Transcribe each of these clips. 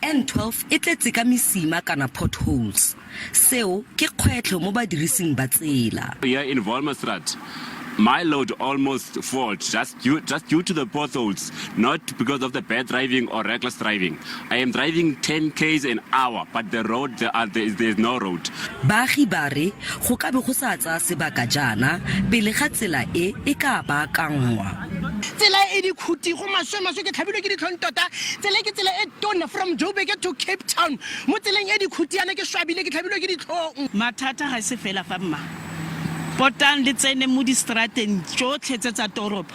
N12 e tletse ka mesima kana potholes. Seo ke kgwetlho mo badirising ba tsela. Here in Wolmaranstad, my load almost fault just due, just due to the potholes, not because of the bad driving or reckless driving. I am driving 10 k's an hour, but the road, there, are, there, is, there is no road. Baagi ba re go ka be go sa tsaya sebaka jaana pele ga tsela e e ka baakanngwa. Tsela e dikhuti, go maswe maswe, ke tlhabilwe ke ditlhong tota. Tsela e ke tsela e tona from Joburg to Cape Town. Mo tseleng e dikhuti yana ke swabile, ke tlhabilwe ke ditlhong. Mathata ga se fela fa mma. Potang le tsene mo distrateng tsotlhe tse tsa toropo,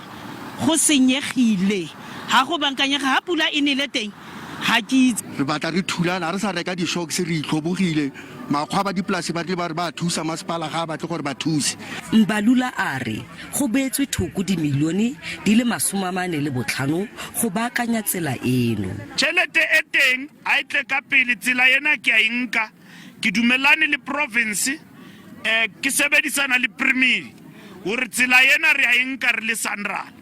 go senyegile, ga go bankanyege, ha pula e nele teng ga ke itse. Re batla re thulana, ga re sa reka di-shocks re itlhobogile. Makgwa ba dipolase ba tle ba re ba thusa, masepala ga a batle gore ba thuse. Mbalula a re go beetswe thoko dimilione di le 45 go baakanya tsela eno. Tšhelete e teng a e tle ka pele, tsela ena ke a e nka. Ke dumelane le province, eh, ke sebedisana le premier gore tsela ena re a e nka re le Sanral.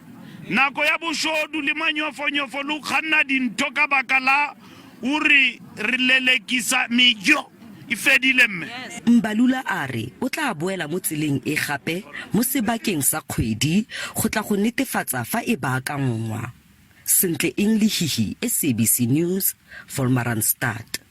Nako ya boshodu le manyofonyofo le go kganna dintho ka baka la gore re lelekisa mejo e fedile mme. Mbalula a re o tla boela mo tseleng e gape mo sebakeng sa kgwedi go tla go netefatsa fa e baakanngwa. Sentle Eng Lehihi, SABC News, Wolmaranstad.